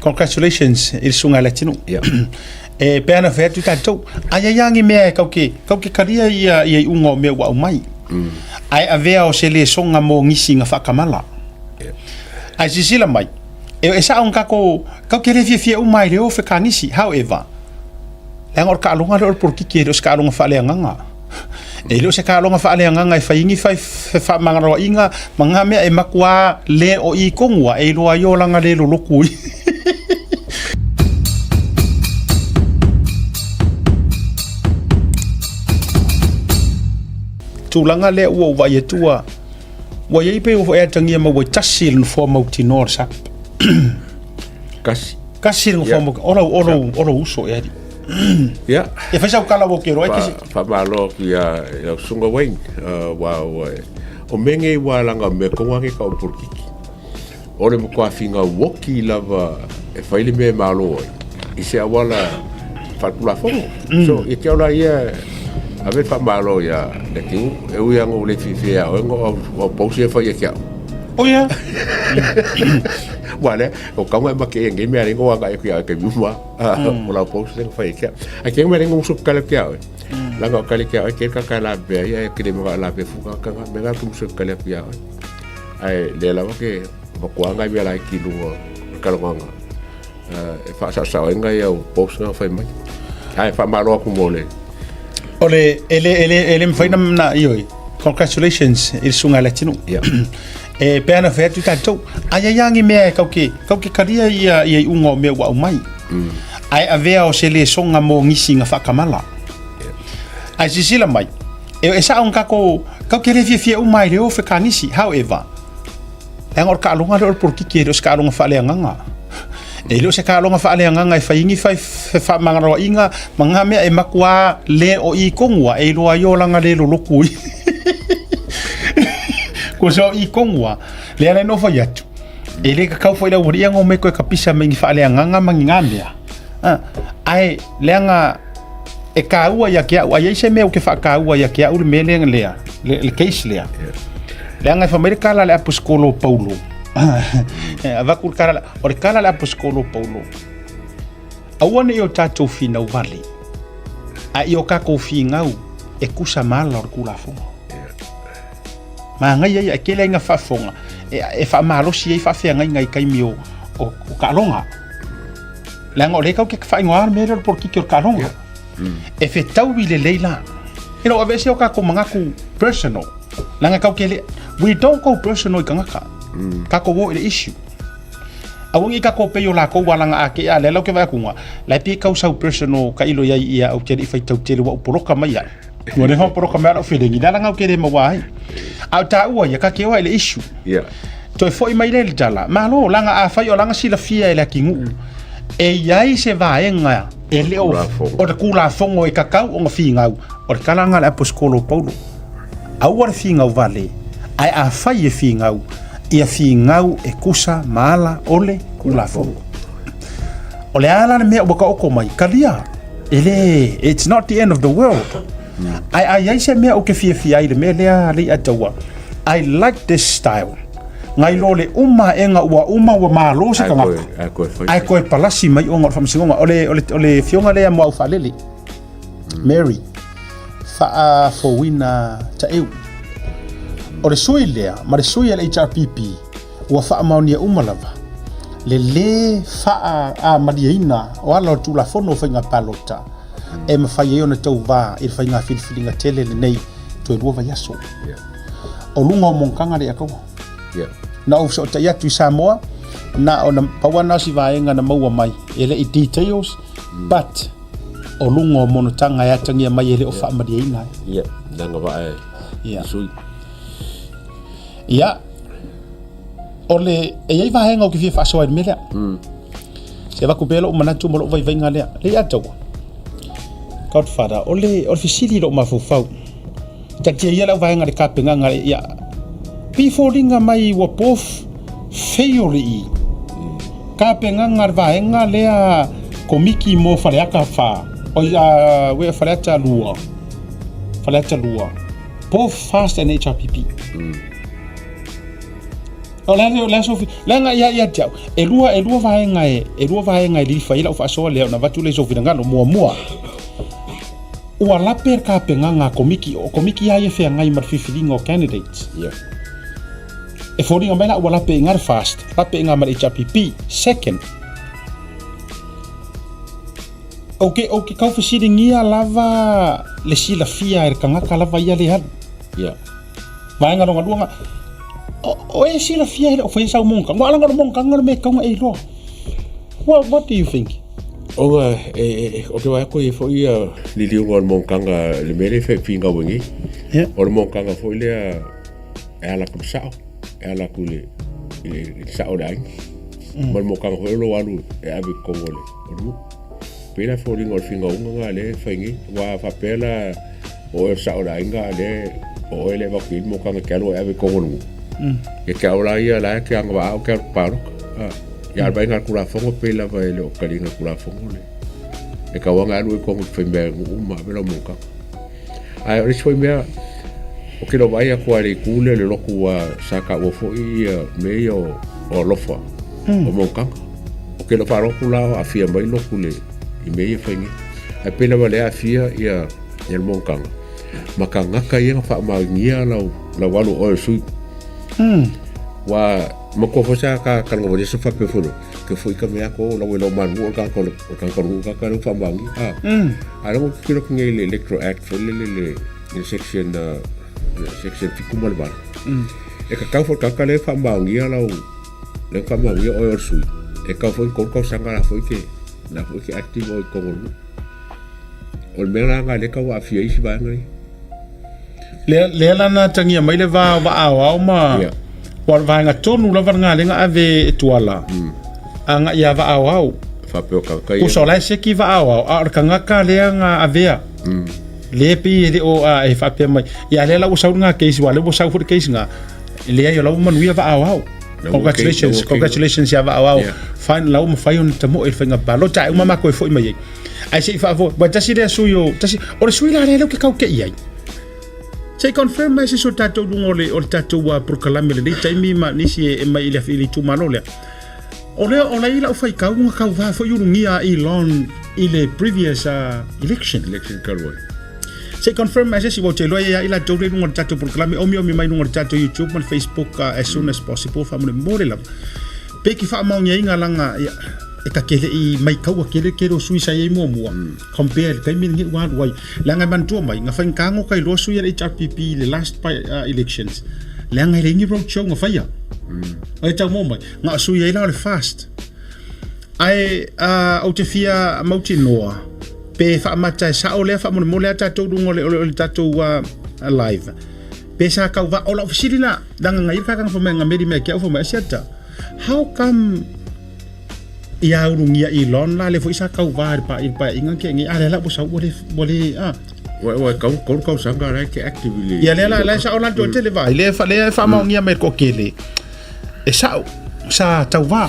Congratulations i le susuga i le atunuu. Yeah. E pei ona fai atu tatou, aia ia ni mea e kau ke, kau ke kalia ia, ia iuga o mea ua aumai. Ae avea o se lesoga mo nisi na faakamala. Yeah. Ae silasila mai, e, e sao na tatou, kau ke le fiafia uma ai le o fekanisi. However, leaga o le taaloga lea o le polokiki e le o se taaloga faaleagaga. E le o se taaloga faaleagaga e fai ai ni fai fefaamagaloaiga ma na mea e matua le o i tonu a e iloa ai olaga le lolotu i. Tulaga lea ua ou vaai atu ua ua i ai pei ua e atagia mai ua tasi le nofoa mautinoa o le SAP. Kasi. Kasi le nofoa mautinoa. O lau, o lau, o lou uso e alii. Ia. E fai sau tala ua ke roa ke Faamalo atu ia lau susuga Wayne. Ua ua o mea nei ua laga mea tonu lava nei tau o polokiki. O le matua finau oki lava e fai le mea e malo ai i se auala faaletulafono. So ia te au la ia ave le faamalo ia Leatinuu e ui lava ina ou le fiafia ia oe ona o au post ia e fai ia te au. Oh ia. Ua lea, o kaunga e make ia nei mea le ingoa agai atu ia oe taimi uma. O lau post lea na fai ia te au. Ae te mea le ingoa uso kale atu ia oe. Laga o kale ia oe te kaka la pea ia e kele maka la pe fuka kanga me ga ku muso kale atu ia oe. Ae le lava ke makuanga i mea la ki lunga kalonga. E whaasasao ai ngai au post nga fai mai. Ae whaamalo aku mo le. O le ele ele ele mawhai na na ioi. Congratulations i le susuga i le atunuu. Yeah. E pei ona fai atu tatou, aia ia ni mea e kau ke, kau ke kalia ia ia iuga o mea ua aumai. Ae avea o se lesoga mo nisi na faakamala. Ae silasila mai, e, e sao na tatou, kau ke le fiafia uma ai le o fekanisi. However, leaga o le taaloga lea o le polokiki e le o se taaloga faaleagaga. E le o se taaloga faaleagaga e fai ai ni fai fefaamagaloaiga ma na mea e matua le o i tonu a e iloa ai olaga le lolotu i. Ko se o i tonu a, lea la e nofo fai atu. E le tatau foi le aualii ia na omai toe kapisa mai ni faaleagaga ma ni na mea. Ae leaga e taua ia te au, a i ai se mea ou te faataua ia te au le mea lea, lea, le, le case lea. Leaga e fai mai le tala a le aposetolo o Paulo. E avatu le tala, o le tala a le aposetolo o Paulo. Aua ne i o tatou finau vale, a i o tatou finau e tusa ma ala o le Tulafono. Manaia ia, e tele ai ngā faafofoga e, e faamalosi ai faafeagaiga i taimi o, o, o taaloga. Leaga o lea tatou te faaigoa le mea lea o le polokiki o le taaloga. E fetaui lelei la. E lou aveese o tatou manatu personal. Leaga tatou te le, we don't go personal i tagata. Tatou o i le issue. Aua ne i tatou pei o latou ua laga ake a lea la ou te vaai atu la e pei e tau sau personal tailo i ai ia ou te le i faitau tele ua ou poloka mai ai. Ua leva ona poloka mai lau feeling lea laga ou te le maua ai. A o taua ia ka te o ai i le issue. Yeah. Toe foi mai lea i le tala, malo laga afai o laga silafia e le atunuu e i ai se vaega e le o o le Tulafono e tatau ona finau, o le tala lena a le aposetolo o Paulo. Aua le finau vale, ae afai e finau, ia finau e tusa ma ala o le Tulafono. O le a la le mea ua taoto mai, talia, e le, it's not the end of the world. Ae a i ai se mea ou te fiafia ai i le mea lea Leiataua, I like this style. Ngai lo le uma aega ua uma ua malo se tagata. Ae toe palasi mai ona o le faamasinoga. O le, o le, o le afioga lea mo Aufaalele, Mary, Faafouina Taeu. O le sui lea ma le sui a le HRPP ua faamaonia uma lava le lē faamalieina o ala o le Tulafono o Faiga Palota e mafai ai ona tauva i le faiga filifiliga tele lenei toe 2 vaiaso. O luga o monotaga le Ataua. Na ou fesootai atu i Samoa, na ona pau lava na o si vaega na maua mai, e le i details, but o luga o monotaga e atagia mai e le o faamalieina ai. Ia, leaga vaa e sui. Ia, o le, e i ai vaega ou te fia faasoa i le mea lea. Se avatu pea lou manatu ma lou vaivaiga lea. Lea ia taua. Godfather, o le, o le fesili i lou mafaufau. Taatia ia lau vaega i le tapenaga ia, pei foliga mai ua both fail i tapenaga a le vaega lea komiti mo Faleata 4, oi a wea Faleata 2, Faleata 2, both FAST and HRPP. O le le le aso leaga ia ia te au e lua e lua vaega e e lua vaega e lilifa ai lau faasoa lea ona avatu lea i sou finagalo. Muamua, ua lape le tapenaga a komiti, o komiti lava ia e feagai ma le filifiliga o candidates. Yeah. E foliga mai la ua lape i ina le FAST, lape i ina ma le HRPP. Second, ou te, ou te tau fesiligia lava le silafia e le tagata lava ia le alu. Yeah. Vaega lona lua na, o, o e silafia e le o faia sau monotaga. Ua alaga o le monotaga o le mea e tatau ona e iloa. What, what do you think? Ona e, e, o te wae koe foi ia liliuga o le monotaga le mea lea e faifinau ai nei. Yeah. O le monotaga foi lea e ala atu i le sao, e ala atu i le, i le, i le sao o le aiga. Ma le monotaga foi o lou alu e ave i totonu o le, o le nuu. Pei la foliga o le finauga na lea e fai nei. Ua faapea la o oe o le sao o le aiga a lea o oe lea e avatu i ai le monotaga e te alu e ave i totonu o le nuu. Ia te au la ia la e te agavaa au te alu palota. Ah. Ia a le vaaiga a le Tulafono pei lava e le o taliina le Tulafono le e tau aga e alu i totonu i le faimea nuu ma ave lau monotaga. Ae o le isi foi mea, ou te le o vaai atu lava i le itu lea i le lotu ua sa taua foi ia mea ia o, o alofa o monotaga. Ou te le o faalogo atu la o aafia mai lotu i le i mea ia e fai nei. Ae pei lava o lea e aafia ia ia le monotaga ma tagata ia na faamaonia lau lau alu o oe o le sui. Ua matua foi sa ka kalonga foi sa faapea foi ke foi ka mea ko lau e lo manu o ka ko o ka ko ka ka lo faamaoni a a lo ki lo ngai le Electoral Act foi le le le le section section 78 e ka kau foi ka ka le faamaonia lau le faamaonia oe o le sui e kau foi ko kau sanga la foi ke la foi ke active o i kongo o le mea la nga le kau aafia isi vaega nei. Lea, lea la na atagia mai le va o Vaaoao ma Yeah. ua vaega tonu lava le galega ave e Tuala agai ia Vaaoao. Faapea o tagata ia. Pusa o la e seki Vaaoao, a o le tagata lea na avea. Lea pei e le o a, e faapea mai. Ia lea la ua sau lena case, ua lea ua sau foi le case na. Leai o la ua manuia Vaaoao. La ua Congratulations, okay, la ua okay. congratulations ia Vaaoao. Yeah. Fine, la ua mafai ona tamoe i le faiga palota ae uma matou e foi mai ai. Ai se i faafo, ua tasi lea sui o, tasi, o le sui la lea lea ou te kau ke i ai. Se i confirm mai se so tatou luga o le, o le tatou polokalame lenei taimi ma nisi e, e mai i le, i le itumalo lea. O lea, o la i lau faitau nga kauvā foi ulugia a Elon i le previous election. Election talu ai. Se i confirm mai se si ua te iloa ia i latou le luga o le tatou polokalame, omiomi mai luga o le tatou YouTube ma le Facebook as soon as possible, faamolemole lava. Pe ki faamaoniaina langa, ia, e ta te le'i maitaua tele tele o sui sa i ai muamua compare i le taimi lenei ua alu ai. Leaga e manatua mai, na faigata ona ta iloa sui a le HRPP i le last by, elections, leaga e leai ni road show na faia. E tau mo mai, na o sui ai la o le FAST. Ae ou te fia mautinoa, pe faamata e sao lea faamolemole a tatou luga o le, o le, o le tatou live. Pe sa tau va, o lau fesili la, leaga na i le kakaga fai mai, na meli mai ke au fai mai, asiata, how come ia ulugia Elon la le foi sa kauvā i le pa i le paeaiga ke ngi a le la ua sau ua le ua le a Ua ua kau kau kau sanga la ke active le. Ia lea la la sa o la toatele vai le fa le faamaonia mai ko kele e sao sa tauvā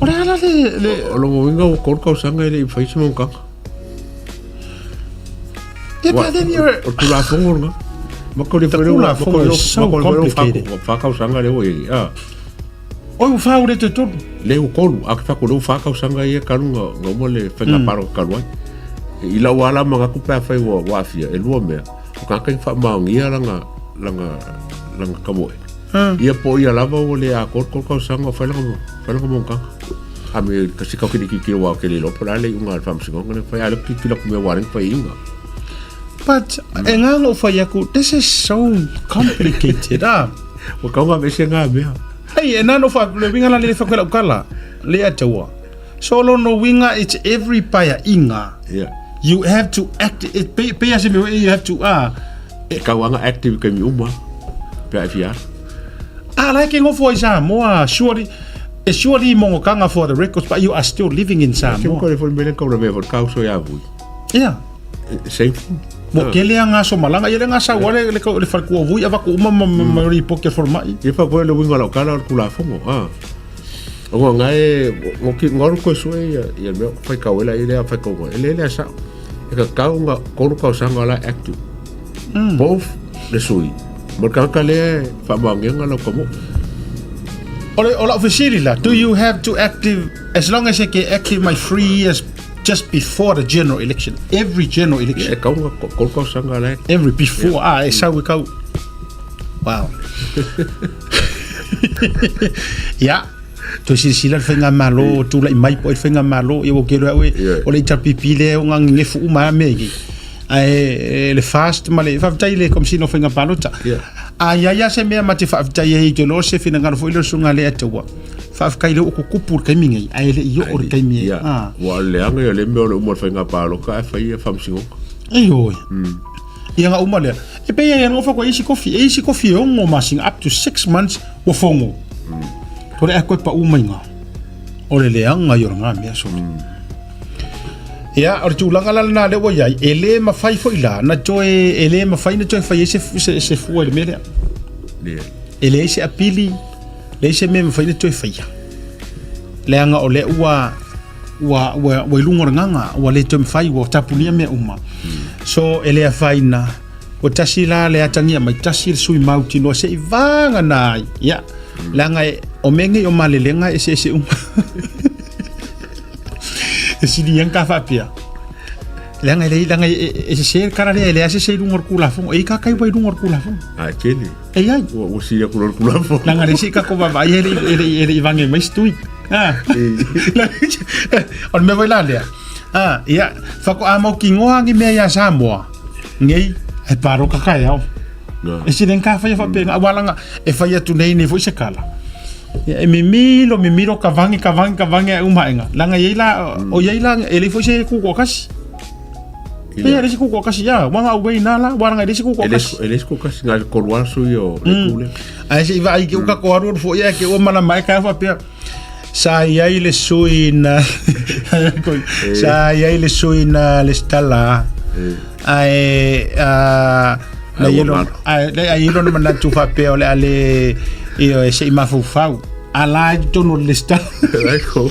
o le ala le le O lo winga o kau kau sanga le i fai se mo kaka. Yeah, but then you're O tulafono nga. Ma ko le The tulafono is so complicated. Fa kau sanga le o i. Ah. Oi ua whā ure te tolu. Le ua kolu, a ke whako le ua whā kausaga ia kalu nga, nga uma le whainga paro kalu ai. I lau ala ma ngaku pea whai ua wāfia, e lua mea, o ka kai wha maongia langa, langa, langa kamoe. Ia po ia lava ua le a kor kor kausaga o whai langa, whai langa mongkanga. A me kasi kau kini kikira wā ke le lopo la le unga al whamsingonga le whai ala kikira kumea wā lenga whai inga. But, e ngā ngō whai aku, this is so complicated, ah. Ua kaunga me se ngā mea. Hei, e nano wha, le winga la le wha kwela ukala, le a taua. So lo no winga, it's every paia inga. Yeah. You have to act, it, pe, pe ase me, you have to, ah. E kauanga active kai mi uma, pe a fia. Ah, like ngofo i Samoa, surely, e surely mongokanga for the records, but you are still living in Ke Samoa. mo le fo mele kau la me fo kau so ya vui. Yeah. Same thing. Mo kele a ngā so malanga, ia le ngā sau ale le, le whalekua vui a vaku uma ma, ma, ma ripo ke formai. Ia fa koe le winga lau kala o le tulafono. Ah. O ngā ngai, ngō ki ngā koe sue ia, ia mea whai kau ela i lea whai kau ngā. E le lea sa, e ka kau ngā koru kau sanga la active. Both le sui. Ma ka ka le wha maangenga lau ka mo. O le o lau fesili la, do you have to active, as long as e ke active my 3 years just before the general election, every general election? E kauga kolu tausaga la e. Every before, ah, e sau e kau. Wow. Ia, toe silasila le faigamalo, tulai mai po o le faigamalo, ia ua kelo au e, o le HRPP lea o gagegefu uma lava mea i. Ae le fast ma le faafetai i le Komesina o Faiga Palota. A i ai lava se mea ma te faafetai ai i te loa se finagalo foi lea o le susuga lea Taua. Faafetai lea ua kukupu le taimi nei, ae le i oo le taimi e. Ua o le leaga ia o lea mea o le uma o le faiga palota ae fai ia faamasinoga. Ioe. Ia na uma lea. E pei e nofa ko isi kofi, e isi kofi e 6 masina up to 6 months ua fogo. Tole a koe pa uma inga. O le leaga ia o lena mea soli. Ia, o le tulaga la lena lea ua i ai, e le mafai foi la na toe, e le mafai na toe fai ai se, se, se fua i le mea lea. E leai se apili, leai se mea e mafai na toe faia. Leaga o lea ua, ua, ua, ua i luga o le gaga, ua le toe mafai, ua tapunia mea uma. So, e le afaina, ua tasi la le atagia mai, tasi le sui mautinoa se i vagana ai. Ia, leaga e, o mea nei o malelega e eseese uma. E sili ia ka faapea. Leaga e leai, leaga e sese le tala lea, e leai se se i luga o le Tulafono. E i ka kai ua i luga o le Tulafono. A e tele. E i ai. Ua sili atu loa le Tulafono. Leaga le isi ka ko vaavaai e le i vage mai se tui. Ah. O le mea foi la lea. Ah, ia, faatoa mautinoa ni mea ia Samoa. Nei, e pāloka taeao. E sili ka faia faapena, aua laga e fai atu nei nei foi se kala. Ia, e mimilo, mimilo, ka vange, ka vange, ka vange ai uma aega. Laga i ai la, o i ai la, e leai foi se kukuakasi. E leai se kukuakasi, ia, ua gau ai na la, ua laga e leai se kukuakasi. E leai se kukuakasi, na o le tolu lava sui o le itu lea. Ae se i vaai ke uka ko aru aru foi ia ke ua malama ai ka faapea. Sa i ai le sui na sa i ai le sui na le stala. Ae na Ai, i ua ai le ai lona manatu faapea o le a le ioe se i mafaufau. A la i totonu o le lesitala. Ai ko.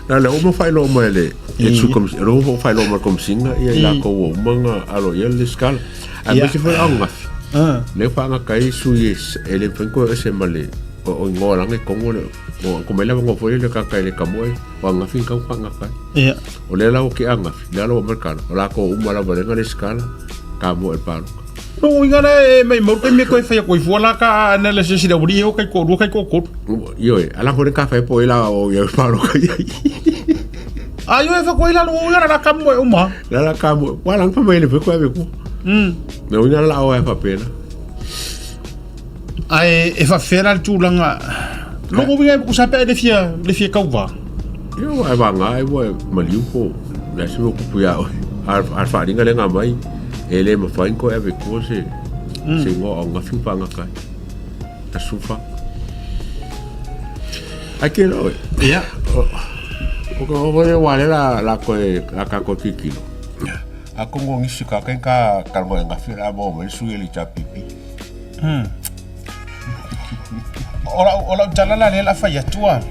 Na le uma faailoa mai le e sui komisi, le uma faailoa mai le komisina ia i latou ua uma ona alo i ai le lesitala. Aemaise foi o ananafi. Lea ua faagata ai sui e le mafai ona toe ese ma le o igoa lana i totonu o le o ko mai le avanoa foi lea le tagata e le tamoe ai. O ananafi na tatau ona faagata ai. O lea la ua tea ananafi, lea la ua aumai le tala, o latou uma lava lea na lesitala, tamoe i le palota. Lona uiga la e maimau le taimi e toe fai atu ai fua la ka na le se isi le aualii e o taitoalua taitoatolu. Ioe, a la foi le ka fai po i la o ia palota i ai. A ioe fa koe la lo uiga la tamoe uma. La la tamoe, wa la fa mai le foi koe ave ku. Me uiga la o e fa pena. Ae e faafefea la le tulaga lona uiga e tusa pe a le fia tauva. Ia ua e vagā ai ua e maliu po o le a se mea ua tupu iā oe. A o le faaaliga lea na aumai, e le mafai ona toe ave i tua se se igoa o ananafi na faagata ai. Aso 14. Ai ke loa oe. Ia. O ka o lea ua lea la la koe la ka koe kikilo. Atonu o nisi ka ka talanoa i ananafi o le a maua mai le sui o le HRPP. O lau tala la lea o le a fai atu a.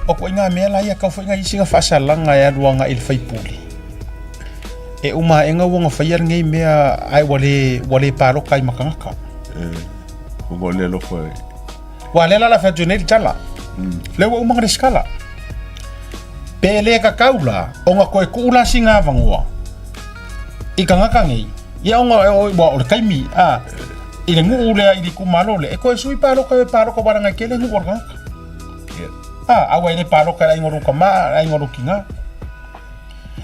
O koʻi mea la ia kau foi nai isi faasalaga e alu agai i le faipule. E uma aʻega ua gafaia lenei mea ae ua le paloka ai ma tagata. Ua le alofa e. Ua lea la la fai atu nei le tala. Lea ua uma na lesitala. Pe le kakau la, ona toe tuu la sina avanoa i tagata nei, ia ona ua o le taimi a i le nuu lea i le itumalo lea, e toe sui paloka e paloka ua laga e tele nuu o le tagata. A, aua e le paloka e le aiga o lou tama, le aiga o lou tina.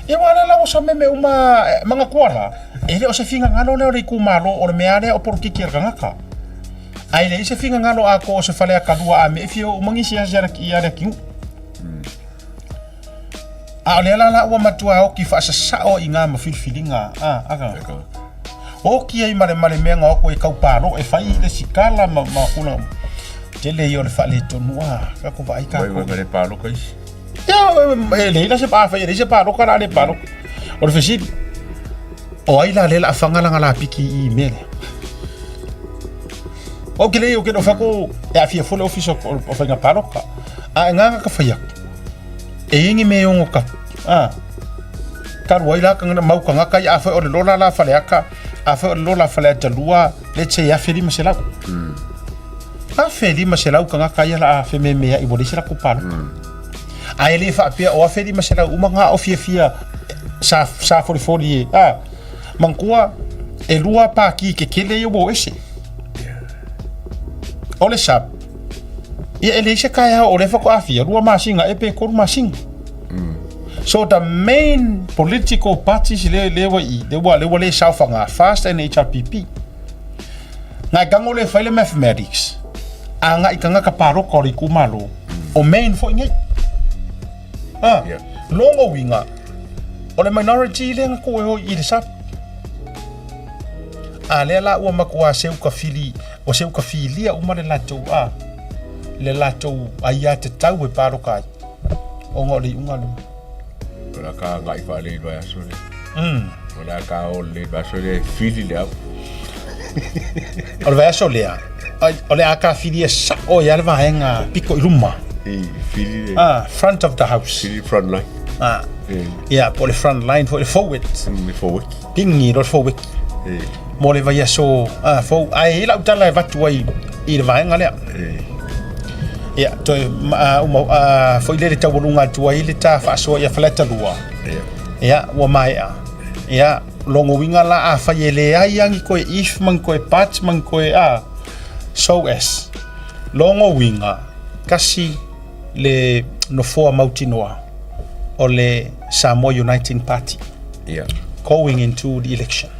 Ia ua lea la ua sameme uma manatua la, e le o se finagalo lea o le itumalo, o le mea lea o polokiki a le tagata. Ae leai se finagalo atoa o se fale atalua a me e fia oo uma nisi asi ia le atunuu. A o lea la la ua matua oki faasasao i ngā ma filifiliga a aka. Oki ai ma le ma le mea nga oko e kau palo e fai le sikala ma ma kula. Tele ia o le faaletonu a ka ko vaai ka. Wai wai le palo ka isi. Ia e leai la se pa fai e leai se paloka la le paloka. O le fesili. O ai la le la fanga la la piki i mea lea. O ke lei o ke no fako e afia fo le ofisa o whainga paloka. A e nganga ka whai aku. E ingi me ongo ka. A. Karu ai la ka ngana mau ka ngaka i a whai o le lola la whale aka. A whai o le lola whale ata lua. Let's say 1500. 1500 tagata ia la a fememea'i ua leai se latou palota. Ae le faapea o 1500 uma na o fiafia sa sa folifoli e a manatua e lua pati tetele ia ua o ese. O le SAP ia e leai se taeao o lea faatoa fia 2 masina e pe 3 masina. So the main political parties le le ua i le ua le ua le saofaga FAST and HRPP. Ngai tago le fai le mathematics a ngai tagata palota o le itumalo o main foi nei. Ah, Yeah. logo uiga o le minority lea na tuu e o i le SAP. A lea la ua matua seu ka fili, ua seu ka filia uma le latou a le latou aiatatau e palota ai ona o le iuga lea. O la ka agai faalelei i le vaiaso lea. O le a ka o lelei i le vaiaso lea e fili le au. O le vaiaso lea, o le a ka filia sao ai lava le vaega pito i luma. I fili le. Ah, front of the house. Fili front line. Ah. Ia, po o le front line foi, le forward. Le forward. Pigi loa le forward. Mo le vaiaso ah, fou. Ae i ai lau tala e avatu ai i le vaega lea. Ia, toe uma foi lea le taualuga atu ai le ta faasoa ia Faleata 2. Ia, ua maea. Ia, logo uiga la afai e leai lava ni toe if ma ni toe but ma ni toe a, so as. Logo uiga, tasi le nofoa mautinoa o le Samoa Uniting Party. Yeah. Going into the election.